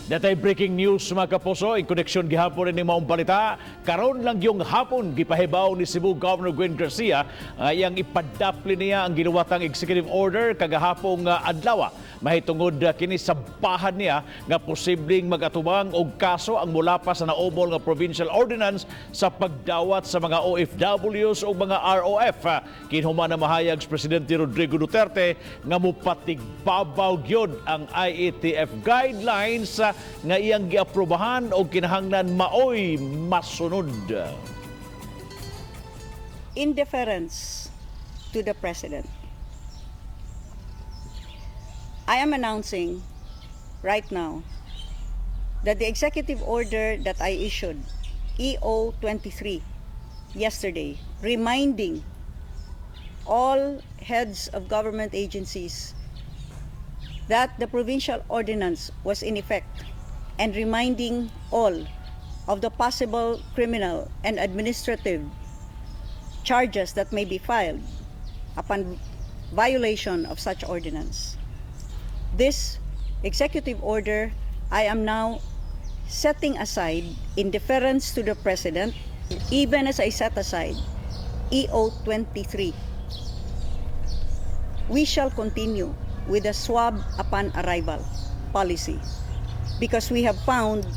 Naa tay breaking news, mga kapuso, in koneksyon gihapon ni maong balita. Karon lang yung hapon gipahibaw ni Cebu Governor Gwen Garcia nga iyang ipadapli niya ang giluwatang executive order kagahapong adlaw. Mahitungod kini sa bahan niya nga posibleng magatubang og kaso ang mula pa sa naubol nga provincial ordinance sa pagdawat sa mga OFWs o mga ROF. Kinhuman na mahayag sa Presidente Rodrigo Duterte nga mupatigbabaw gyud ang IATF guidelines nga iyang giaprobahan og kinahanglan maoy masunod. In deference to the President, I am announcing right now that the executive order that I issued, EO 23, yesterday, reminding all heads of government agencies that the provincial ordinance was in effect and reminding all of the possible criminal and administrative charges that may be filed upon violation of such ordinance. This executive order I am now setting aside in deference to the President, even as I set aside EO 23. We shall continue with the swab upon arrival policy because we have found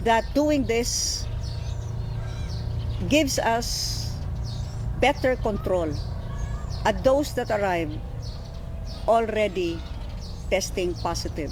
that doing this gives us better control at those that arrive already testing positive.